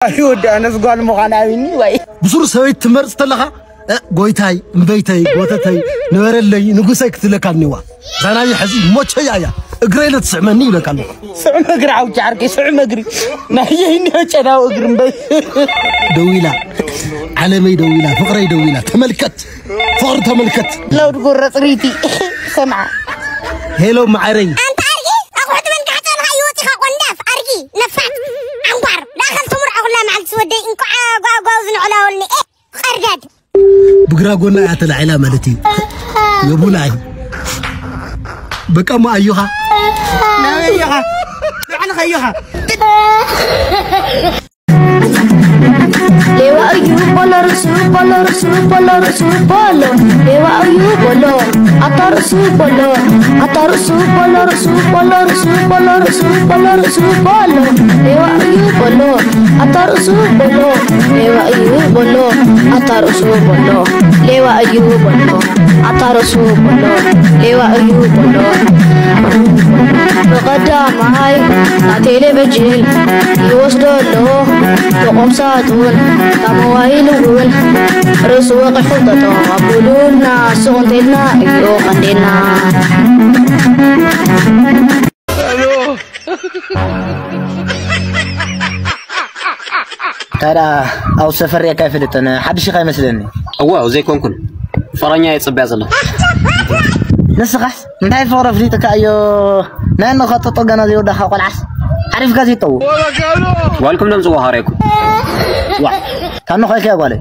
ኣይወዲ ኣነስ ጓል ምዃን ኣቢኒ ወይ? ብሱሩ ሰበይቲ ትመርጽ ተለኻ፣ እ፣ ጎይታይ፣ እምበይተይ፣ ጎተተይ፣ ንበረለይ፣ ንጉሰይ ክትብለካ እኒዋ። እዛ ናይ ሕዚ ሞቸያ እያ። እግረይ ለትስዕመኒ ይብለካ ኣለኹ። ስዑም እግሪ ዓውጫ ዓርከይ፣ ስዑም እግሪ። ናየይ እንዲሆ ጨናዊ እግሪ እምበይ። ደዊላ፣ ዓለመይ ደዊላ፣ ፍቕረይ ደዊላ፣ ተመልከት፣ ፍቕሪ ተመልከት። ላውድ ጎረ ጽሪቲ፣ ሰምዓ። ሄሎ መዓረይ። ኣንታ ኣርጊ፣ ኣቑሑት መን ካሕጸንካ እዩ ወጺኻ ቆንዳፍ፣ ኣርጊ፣ ነፋት፣ ዓንኳር፣ ዳኸል ትምርዖ ኩላ መዓልቲ ወደይ፣ እንቋዕ ጓጓው ዝንዕላወልኒ፣ ኤ፣ ቐርዳድ። ብግራ ጎና እያ ተላዒላ ማለት እዩ። የቡናይ። በቃ ማ ኣዩኻ? ናበይ ኣዩኻ? ንባዕልኻ ኣዩኻ። ሌባ እዩ ቦሎ ርእሱ ቦሎ ርእሱ ቦሎ ርእሱ ቦሎ። ሌባ እዩ ቦሎ ኣታ ርእሱ ቦሎ ኣታ ርእሱ ቦሎ ርእሱ ቦሎ ርእሱ ቦሎ ርእሱ ቦሎ ርእሱ ቦሎ። ሌባ እዩ ቦሎ ኣታ ርእሱ ቦሎ። ሌባ እዩ ቦሎ ኣታ ርእሱ ቦሎ። ሌባ እዩ ቦሎ ኣታ ርእሱ ቦሎ። ሌባ እዩ ቦሎ። ብቐዳማይ ናብ ቴሌቪዥን ይወስዶ ኣሎ። ብቑም ሳጥን ካብ ሞባይል እውን ርእሱ ወቒሑ ጠጠው ኣቢሉና፣ ስቕ እንተልና እዩ ቀንዴልና። ታዲያ ኣብ ሰፈር ሪኣካ ኣይፈልጥን፣ ሓድሽ ኢኻ ይመስለኒ። እወ፣ ዘይኮንኩን ፍቕረኛ እየ ጽበያ ዘለኹ። ንስኻስ እንታይ ፍቕሪ ኣፍሊጥካ እዮ? ናይ እንኻ ጠጦ ገና ዘይወዳኻ ቆልዓስ ዓሪፍካ ዘይጠው። ጓልኩም ደምጽዋ ሃረይኩም። ዋ፣ ካብ ንኾይካ ጓለይ።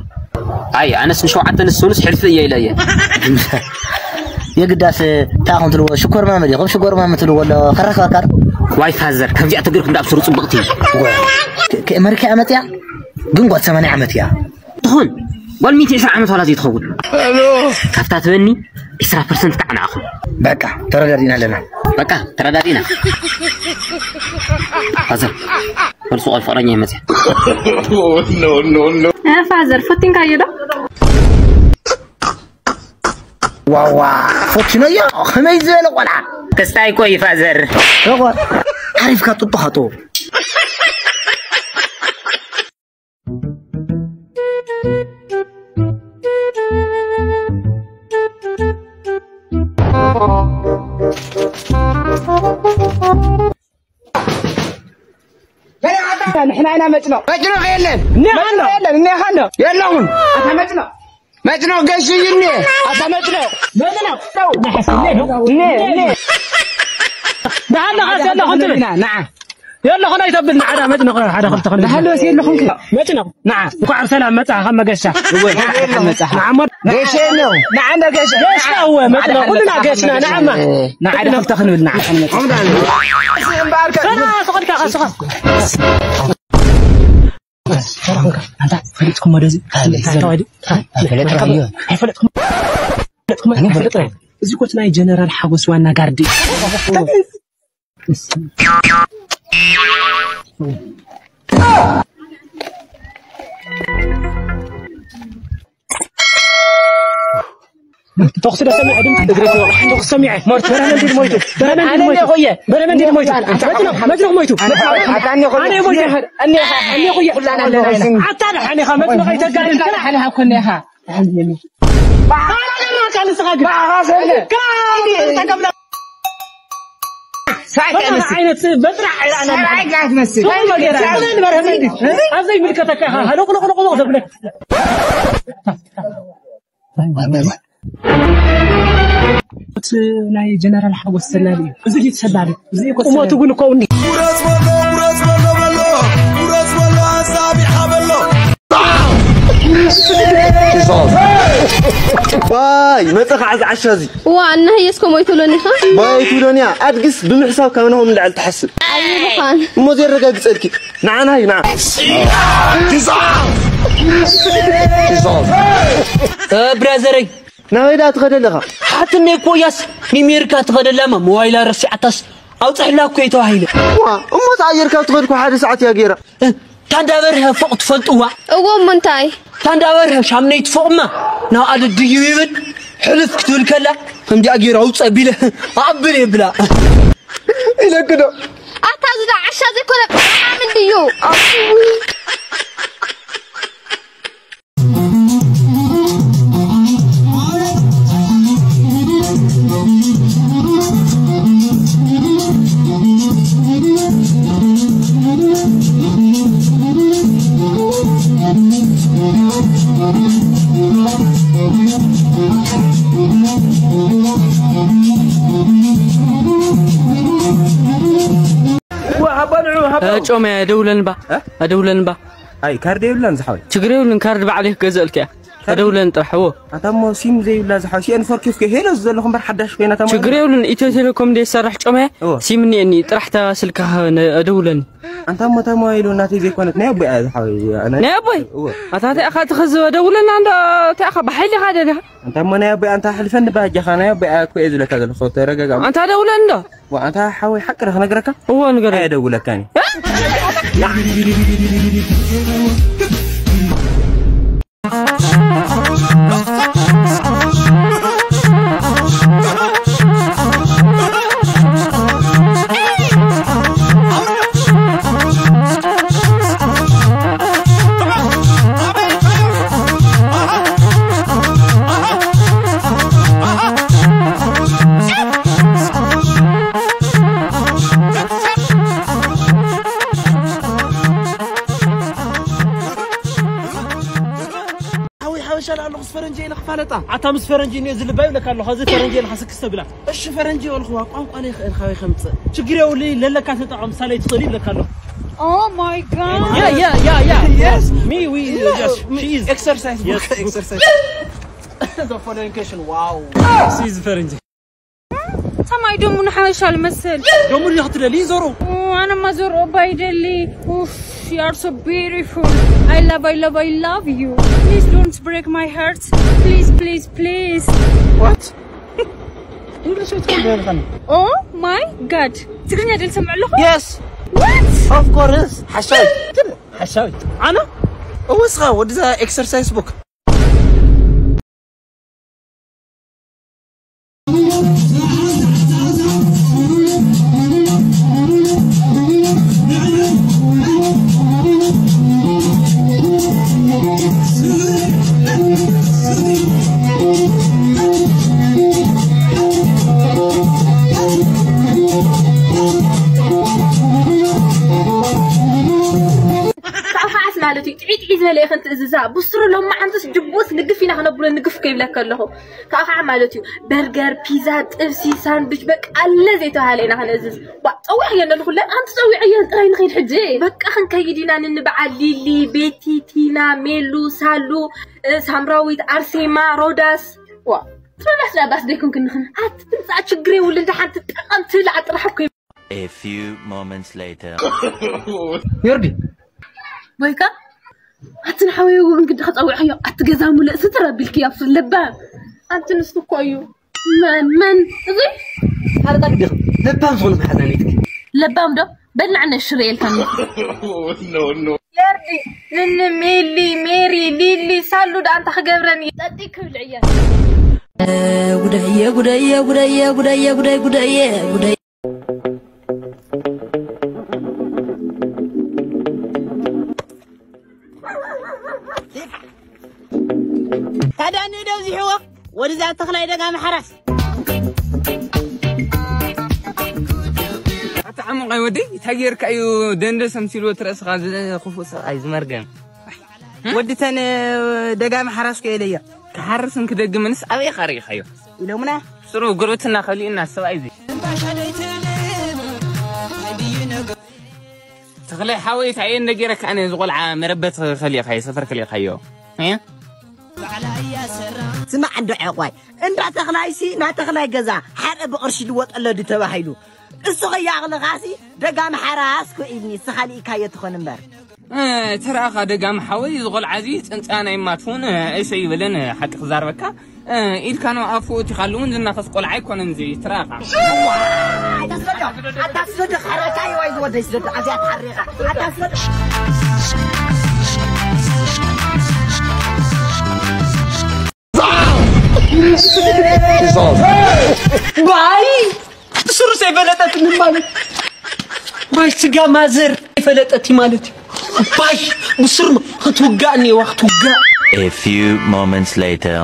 ኣይ፣ ኣነስ ንሸውዓተ ንስውንስ ሕልፊ እየ ኢለ እየ። የግዳስ እንታይ ኢኹም ትልዎ? ሽኮር ማመ ዲኹም? ሽኮር ማመ ትልዎ ኣሎ፣ ከረኽበካ ዶ? ዋይ ፋዘር፣ ከምዚኣ ተገይርኩም ዳብ ስሩ ጽብቕቲ። ወ-፣ ከ-፣ ከ-፣ ኣመሪካ እያ መጽያ? ግን ጓል ሰማንያ ዓመት እያ። ትኹን፣ ጓል ሚእቲ ዕስራ ዓመት ዋላ ዘይትኸውን። ካብታ ትበኒ ዕስራ ፐርሰንት ከዓ ንዓኹም። በቃ፣ ተረዳዲእና ኣለና። በቃ፣ ተረዳዲእና። ፋዘር፣ በል ሱቕ ፍቕረኛ ይመጽእ። እ፣ ፋዘር፣ ፈቲንካዮ ዶ? ዋዋ፣ ፈቲነዮ፣ ከመይ ዝበለ ቆልዓ። ክስታይ እኮ እዩ ፋዘር። እኮ፣ ዓሪፍካ ጡጦ ሃጦ። ንሕና ኢና መጭኖቕ። መጭኖቕ የለን። እኒኻ ኣሎ። መጭኖቕ የለን። እኒኻ ኣሎ። የለኹም። ኣታ መጭኖቕ። መጭኖቕ ገሽ እዩ እኒኤ። ኣታ መጭኖቕ። መጭኖቕ። እኒኤ፣ እኒኤ። ደሓን ኣለኻ፣ የለኹም ትብል። ንዓ። የለኹም ኣይተብል፣ ንዓ፣ ዳ መጭኖቕ፣ ሓደ ክልተ ክንብል። ደሓን ወስ የለኹም ከ? መጭኖቕ። ንዓ፣ እንኳዕ ብሰላም መጻኻ መገሻ። እወ፣ እንኳዕ ብሰላም መጻኻ። ንዓ፣ እሞ ገሸ ነው። ንዓ፣ እንደ ገሸ። ገሽና፣ እወ፣ መጭኖቕ፣ ኩልና ገሽና፣ ንዓማ። ንዓ፣ ሓደ ክልተ ክንብል፣ ንዓ። እምበኣርከ። ስኻ፣ ስኻ፣ ስኻ። ኣንታ ፈለጥኩም ወደዚ? ኣይ፣ ፈለጥኩም። ፈለጥኩም። ኣነ ፈለጥ። እዚ እኮ እቲ ናይ ጀነራል ሓጎስ ዋና ጋርድ እዩ። ተኹሲ ዶ ሰሚዐ? ድምፂ እግሪ ተወ-፣ ተኹሲ ሰሚዐ። ሞርት በረመ እንዲድ ሞይቱ። በረመ እንዲድ ኣነ ሞይቱ። እኮ እየ። በረመ እንዲድ ሞይቱ። መጭኖቕ፣ መጭኖቕ ሞይቱ። ኣታ እኔ እኮ እየ። ኣታ እኔ እኮ እየ። ኩላና ኣለና ኢና። ኣታ ደሓን ኢኻ፣ መጭኖቕ ኣይተጋድል። ኣታ ደሓን ኢኻ እኮ እኒኻ። ናይ ጀነራል ሓጎስ ሰላቢ እዩ። እዚ ሰላቢ። እዚ እኮ ቁመቱ ግን እኮ እንዲ- ቁረጽ በሎ፣ ቁረጽ በሎ፣ በሎ፣ ቁረጽ በሎ፣ ኣሳቢሓ በሎ። ዋይ፣ መጸ ከዓ ዝዓሻ እዚ። ዋ፣ እናህየስ ከምኡ ኣይትብሎን ኢኻ? ዋይ ኣይትብሎን እያ። ኣድግስ ብምሕሳብ ካብ ናሆም ንላዕሊ ትሓስብ። ኣይብኻን። እሞ ዘየረጋግጸልኪ። ንዓ፣ ንዓ፣ ንዓ። እ፣ ብራዘረይ። ናበይ ደኣ ትኸደ ኣለኻ? ሓትነይ እኮ እያስ ኒሜሪካ ትኸደ ኣላማ ሞባይላ ረሲዓታስ ኣውፅሕላ እኮ እየ ተባሂለ። ዋ፣ እሞ ተኣየርካ ትኸድኩ ሓደ ሰዓት እያ ገይራ። እ፣ ታንዳ በርሀ ፎቕ ትፈልጥዋ? እዎ፣ እሞ እንታይ? ታንዳ በርሀ ሻምነይ ትፎቕማ ናብ ኣደድዩ ይብል ሕልፍ ክትብል ከላ ከምዚኣ ገይራ ኣውፀ ቢለ ኣብል የብላ። ኢለክ ዶ? ኣታ ዝዳ ዓሻ ዘይኮነ ብጣዕሚ እንድዩ። ጮመ፣ ኣደውለልባ። እ? ኣደውለልባ። ኣይ፣ ካርድ የብላን ዝሓወይ። ችግር የብሉን፣ ካርድ ባዕለይ ክገዝእልካ እያ። ካርድ? ኣደውለን ጥራሕ፣ እዎ። ኣንታ እሞ ሲም ዘይብላ ዝሓወይ፣ ሲኤን ፎር ኬፍ ከ ሄሎ ዝዘለኹ እምበር ሓዳሽ ኮይና፣ ኣታ ችግር የብሉን፣ ኢትዮ ቴሌኮም እንደ ይሰርሕ ጮመ፣ እዎ። ሲም እኒኤኒ፣ ጥራሕ እታ ስልክኻ ነ-፣ ኣደውለኒ። ኣንታ እሞ እታ ሞባይሉ ናተይ ዘይኮነት ናይ ኣቦይ እያ ዝሓወይ፣ ኣነ ናይ ኣቦይ? እዎ። ኣታ እንታይ ኢኻ ትኸዚ፣ ኣደውለና እንዶ፣ እንታይ ኢኻ ብሓይሊ ኢኻ ደሊኻ? ኣንታ እሞ ናይ ኣቦይ ኣንታ ኣሕልፈኒ ባጃኻ፣ ናይ ኣቦይ እኮ እየ ዝብለካ ዘለኹ፣ ተረጋጋ። ኣንታ ኣደውለኒ እንዶ። ዋ፣ ኣንታ ሓወይ ሓቂ ዶ ክነግረካ? እዎ፣ ንገረኒ። ኣየደውለካን እዩ። ሓወይ ሓበሻ ኣለኹ፣ ምስ ፈረንጂ ኢለ ክፋለጣ። ኣታ ምስ ፈረንጂ እኒኦ ዝልባ ይብለካ ኣለኹ፣ እዚ ፈረንጂ ኢለ ክስክስ ተብላ። እሺ ፈረንጂ ይበልኽዋ፣ ቋንቋ ዘይክእል ካበይ ከምፅእ? ችግር የብሉ፣ ለለካ ተጠቐም፣ ሳለይ ትኽእል ይብለካ ኣለኹ። Oh my God. Yeah, yeah, yeah, yeah. Yes. Me, we, yes, she is. Exercise, yes, exercise. The following question, wow. She is ፈረንጂ። ሰማይ ደሙ ንሓበሻ ልመስል። ደሙ ንኽትደሊ ዞሮ። ኦ፣ ኣነማ ዞሮ እባ ይደሊ። ኡፍ፣ you are so beautiful. I love, I love, I love you. Please don't break my heart. Please, please, please. What? English ኣይትፈልጥን ኢኻ? Oh my God. ትግርኛ ድል ሰምዕ ኣለኹ? Yes. What? Of course. ሓሻዊት። ሓሻዊት። ኣነ? እወ፣ እስኻ ወዲ እዛ exercise book። ካውሓስ ማለት እዩ። ጥዒጥዒ ዝበለ ኢኽን ትእዝዛ። ብስሩ ሎማዓንትስ ጅቡስ ንግፍ ኢና ክነብሎ፣ ንግፍ ከይብለካ ኣለኹ። ካውሓ ማለት እዩ። በርገር፣ ፒዛ፣ ጥብሲ፣ ሳንዱች፣ በቃ ኣለ ዘይተባሃለ ኢና ክነእዝዝ። ባ፣ ጸዊዐየን ኣለኹ፣ ለ-፣ ኣንቲ ጸዊዐየን ጥራይ ንኸይድ ሕጂ። በቃ ክንከይድ ኢና ንንበዓል። ሊሊ፣ ቤቲ፣ ቲና፣ ሜሉ፣ ሳሉ፣ እ፣ ሳምራዊት፣ ኣርሴማ፣ ሮዳስ። ዋ፣ ትሮዳስ ዳባስ ደይኮንክን ንኽን። ኣቲ ትምጻእ ችግር የብሉን፣ ደሓን ትጠቐም ትብላዕ ጥራሕ እኮ። A few moments later. ዮርዲ። ወይካ፣ ኣቲ ንሓወይ እውን ግዲ ከጸውዐዮ፣ ኣቲ ገዛ ሙሉእ ስትር ኣቢልክዮ ኣብ ለባም። ኣቲ ንሱ እኮ እዩ። መን፣ መን? እዚ? ሓረጣ ግዲ ለባም ዝኾነ መሓዛኒትኪ። ለባም ዶ? በልናዕ ነሽር የልካኒ። ዮርዲ፣ ንኒ፣ ሚሊ፣ ሜሪ፣ ሊሊ፣ ሳሉ ደኣ እንታይ ክገብረን እዩ? ጠጢ ክብል ዕየ። ጉዳየ፣ ጉዳየ፣ ጉዳየ፣ ጉዳየ፣ ጉዳየ፣ ጉዳየ፣ ጉዳየ። ታዲያ ንእደው ዝሕዎ ወድዛ ተኽላይ ደጋ መሓራስ። ኣታ ዓሞቓይ ወደይ፣ እንታይ ጌርካ እዩ ደንደስ ኣምሲልዎ እቲ ርእስኻ፣ እዚ ክፉእ ሰብኣይ ዝመርገም? ወዲ ተን ደጋ መሓራስ ከየለያ። ክሓርስን ክደግምንስ ኣበይ ኢኻ ርኢኻዮ? ኢሎምና። ስሩ ጉርብትና ከሊእና ሰብኣይ እዚ። ተኽላይ ሓወይ፣ እንታይ እየ ነጊረካ ኣነ፣ እዚ ቆልዓ መረበት ከሊእኻዮ፣ ሰፈር ከሊእኻዮ? እ? ስማዕ እንዶ ዕቋይ፣ እንዳ ተኽላይሲ፣ ናይ ተኽላይ ገዛ ሓደ ብቕርሺ ልወጠሎ ድዩ ተባሂሉ? እሱ ኸይኣኽልኻሲ ደጋም ሓራስ ኮ ኢልኒ፣ እስኻ ልኢካዮ ትኾን እምበር። እ፣ ተረኣኻ ደጋም ሓወይ፣ እዚ ቆልዓ እዚ ጽንጻ ናይ ማትፎን፣ እ፣ እሰይ ይበለን፣ እ፣ ሓቂ ክዛረበካ፣ እ፣ ኢልካ ነው ኣፉ እቲ ካልእ እውን ዝናኸስ ቆልዓ ኣይኮነን እዚ፣ ተረኣኻ። ኣታ ስደዶ፣ ኣታ ስደዶ፣ ሓራታ እዩ፣ ዋይ ዝወደይ ስደዶ፣ ኣብዚኣ ተሓሪኻ። ኣታ ስደዶ። ባይ! ብስሩስ ኣይፈለጠትንን ማለት። ባይ ስጋ ማዘር ኣይፈለጠት ማለት እዩ። ባይ ብስሩ ክትውጋእ እኒዋ ክትውጋእ። A few moments later.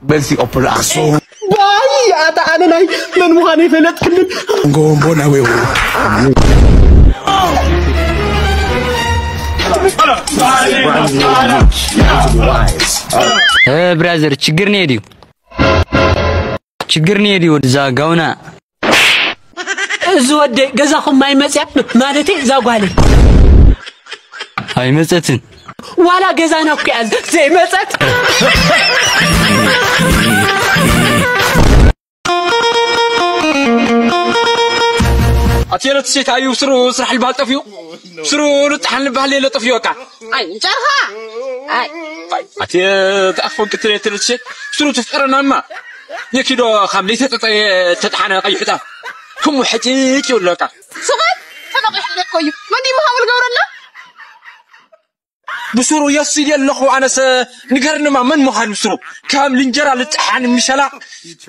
በዚ ኦፕራሶ። ባይ ኣታ ኣነ ናይ መን ምዃን ኣይፈለጥክንን። ጎምቦ ናዌው። እ፣ ብራዘር፣ ችግር ነይ ድዩ? ችግር ነይ ድዩ? ወድዛ ጋውና። እዚ ወደይ ገዛኹም ኣይመጽያ፣ ማለተይ እዛ ጓለይ። ኣይመጸትን። ዋላ ገዛና እኮ እያ ዘይመጸት። ኣትየለት ሴት ኣዩ ስሩ ስራሕ ልባል ጠፍዩ። ስሩ ልጥሓን ልባል የለ ጠፍዩ በቃ። ኣይ ጨርኻ። ኣይ ኣቲ ተኣፎን ክትለትልት ሴት ስሩ ትፍጠረናማ። የኪዶ ካብ ለይተጠጠየ ተጥሓነ ቀይሕታ። ክሙ ሕጭጭ ይብለካ። ስቓይ ተመቒሕለት ኮዩ። መን ይመሃብል ገብረላ? ብስሩ የስል የለኹ ኣነሰ። ንገርንማ መን ምዃኑ ስሩ። ከም ልንጀራ ልጥሓን ምሸላ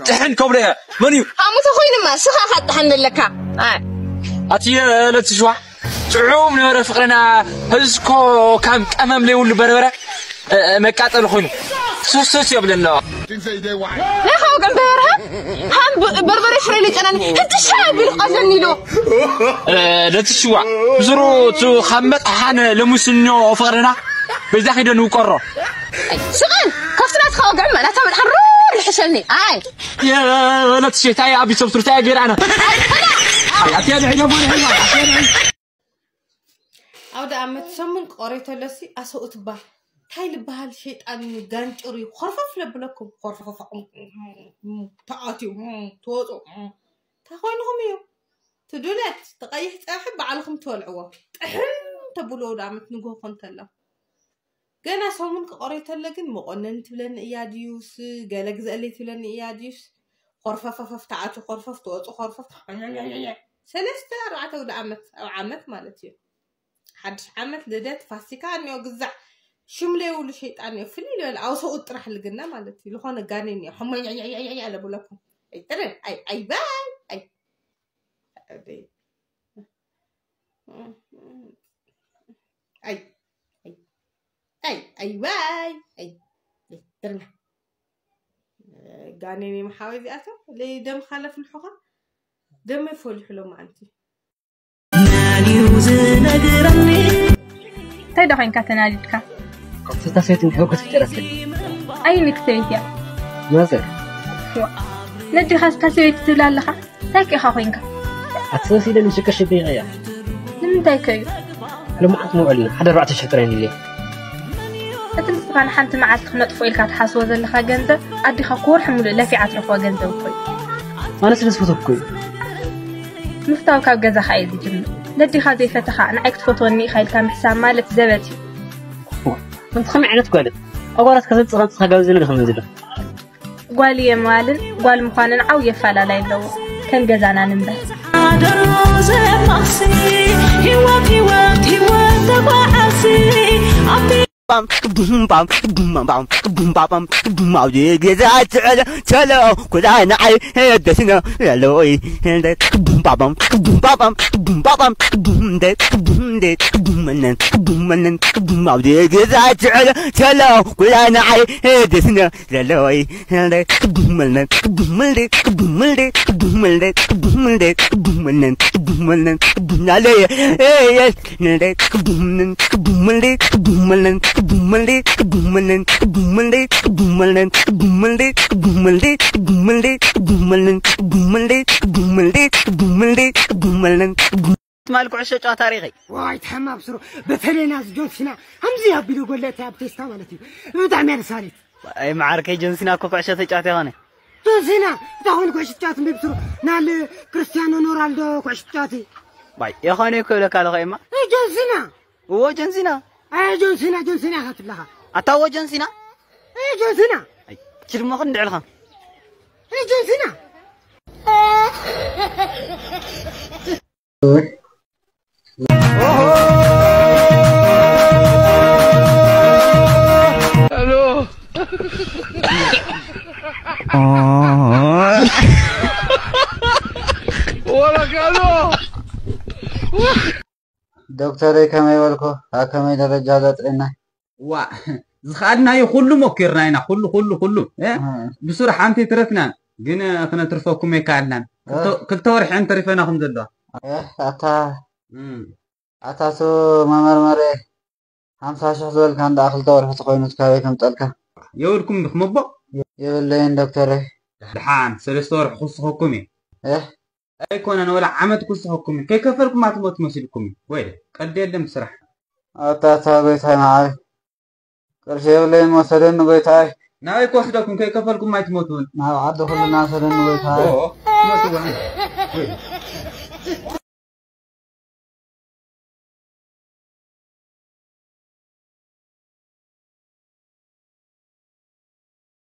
ጥሕን ከብሎ እየ። መን እዩ? ኣሙ ተኾይንማ ስኻ ካጥሓን ዘለካ። ኣይ ኣትየ ለትሽዋ ጥዑም ነበረ ፍቕርና። ህዝኮ ከም ቀመም ለይብሉ በርበረ፣ እ፣ እ፣ መቃጠሊ ኮይኑ ሱሱስ የብለና። ለኻው ገንበርሃ ሃም ብ-፣ በርበረ ሽረ ልጨናን እቲ ሻይ ቢል ቀዘን ኢሉ። እ፣ ለትሽዋ ብስሩ ቱ ካብ መጥሓን ለሙስኞ ፍቕርና በዛ ኺደ ንውቀሮ። ስቐን ካብቲ ናትኻ ወግዕማ ናታ መጥሓን ሩር ይሕሸኒ። ኣይ የለት ሸታይ ኣብ ሰብ ትርታይ ገይራና። ኣይ ኣትያ ድሕሪ ደሞ ድሕሪ ኣትያ ድሕሪ። ኣውደ ኣመት ሰሙን ቆሬ ተለሲ ኣሰኡ ትባል። እንታይ ልበሃል ሸይጣን ጋንጭሩ ኾርፈፍ ለብለኩም። ኾርፈፍ ተኣትዩ ትወፁ። እንታይ ኮይንኹም እዩ? ትዱለት ትቐይሕ ፀብሒ ባዕልኹም ትበልዕዎ። ጥሕን ተብሉ ኣውደ ኣመት ንግሆ ኮንተሎ። ገና ሰሙን ክቆሬ ተለ ግን መቆነን ትብለኒ እያ ድዩስ ገለ ግዘእለይ ትብለኒ እያ ድዩስ? ኮርፈፈፈፍ ተኣቱ ኮርፈፍ ትወፁ ኮርፈፍ። ሰለስተ ኣርባዕተ ወደ ዓመት ኣብ ዓመት ማለት እዩ። ሓድሽ ዓመት ልደት ፋሲካ እኒኦ ግዛዕ ሽም ለይብሉ ሸይጣን እዮ ፍልይ ልበል ኣውሰኡ ጥራሕ ልግነ ማለት እዩ። ዝኾነ ጋኔን እዮ ሕሞኛኛኛኛ ለብለኩም። ኣይጥርን ኣይ ኣይ ባይ ኣይ ኣይ ኣይ ኣይ ዋይ ኣይ። ኣይጥርና ጋኔን የምሓወይ እዚኣቶም ለይ ደም ካለፍ ልሑኻ ደመ ፈሊሑ ሎማዓንቲ። መን እዩ ዝነግረኒ? እንታይ ዶ ኮይንካ ተናዲድካ? ካብቲ እታ ሰበይቲ ምሕብረት ክትረክብ። ኣይንክ ሰበይቲ እያ። መዘር። ዋ፣ ነዲኻ እታ ሰበይቲ ትብል ኣለኻ? እንታይ ከ ኢኻ ኮይንካ? ኣቲ ሰበይቲ ኢለ ንሽቅሽ ይበይቐያ። ንምንታይ ከ እዩ? ሎማዓንቲ ንውዕልና ሓደ ኣርባዕተ ሽሕ ጥራይ ንድልየ። እቲ ንስኻ ንሓንቲ መዓልቲ ክነጥፎ ኢልካ ትሓስቦ ዘለኻ ገንዘብ ኣዲኻ ክወርሒ ሙሉእ ለፊዓ ትረኽቦ ገንዘብ እኮ እዩ። ኣነ ስለ ዝፈተኩ እዩ። ምፍታው ካብ ገዛኻ እዩ ዝጅምር። ነዲኻ ዘይፈተኻ ንዓይ ክትፈትወኒ ኢኻ ኢልካ ምሕሳብ ማለት ዘበት እዩ። ዋ፣ ከምቲ ከመይ ዓይነት ጓል? ኣጓላት ከዘብጽኻ ኣምጽኻ ጋብዘኒ ዶ ከምዚ ኢሉ? ጓል የማልን ጓል ምዃንን ዓው የፋላላይ ኣለዎ። ከም ገዛና ንንበር። ሓደሮ ዘማሲ ህይወት ህይወት ህይወት ተጓዓሲ ኣብ ባም ቡም ባም ቡም ባም ቡም ባም ቡም ኣብ ገዛ ትዕለ ተሎ ኩላ ንዓይ ደስነ ያለወይ ቡም ባባም ቡም ባባም ቡም ባባም ቡም ደ ቡም ደ ቡም መነን ቡም መነን ቡም ኣብ ገዛ ትዕለ ተሎ ኩላ ንዓይ ደስነ ዘለወይ። ትማል ኩዕሾ ጨዋታ ሪኸ። ዋይ፣ ተሓማ ብስሩ። በተለይ ናዚ ጆን ሲና ከምዚ ኣቢሉ ጎለ እቲ ኣብ ቴስታ ማለት እዩ። ብጣዕሚ እያ ደስ በሃሊት። ኣይ፣ መዓርከይ ጆን ሲና እኮ ኩዕሾ ተጫዋቲ ይኾነ። ጆን ሲና እንታይ ኮይኑ ኩዕሾ ተጫዋቲ እምቢ ብስሩ? ናል ክርስቲያኖ ሮናልዶ ኩዕሾ ተጫዋቲ። ዋይ፣ የኾነ እኮ ይብለካ ኣለኹ እማ። ኣይ፣ ጆን ሲና። እዎ፣ ጆን ሲና። ኣይ፣ ጆን ሲና፣ ጆን ሲና ኢኻ ትብለኻ። ኣታ እዎ፣ ጆን ሲና። ኣይ፣ ጆን ሲና። ኣይ፣ ችድሞ ክንድዕልኻ። ኣይ፣ ጆን ሲና። ዶክተረይ ከመይ በልኩ? ኣብ ከመይ ደረጃ ኣሎ ጥዕና? ዋ፣ ዝኸኣልናዮ ኩሉ ሞኪርና ኢና፣ ኩሉ፣ ኩሉ፣ ኩሉ፣ እ? እ። ብሱር ሓንቲ ትረፍናን፣ ግን ክነትርፈኩም ኣይከኣልናን። እ። ክልተ፣ ክልተ ወርሒ እየን ተሪፈናኹም ዘለዋ። እ፣ ኣታ፣ እም። ኣታ እሱ መመርመሪ ሓምሳ ሽሕ ዝበልካ እንዳ ክልተ ወርሒ ተኾይኑ ካበይ ከምጸልካ? የብልኩም ዲኹም እቦ? የብለይን ዶክተረይ። ደሓን፣ ሰለስተ ወርሒ ክውስኸኩም እየ። እ? ኣይኮነን፣ ወላ ዓመት ክስሕኩም ከይከፈልኩም ኣትሞት መሲልኩም። ወይ ቀልዲ የለን ብስራሕ። ኣታታ ጎይታይ መዓረይ፣ ቅርሺ የብለይን፣ ወሰደኒ ጎይታይ። ናበይ ክወስደኩም? ከይከፈልኩም ኣይትሞቱን። ናብ ዓዲ ኩልና ወሰደኒ ጎይታይ። ኦ፣ ትሞቱ ወይ? ወይ።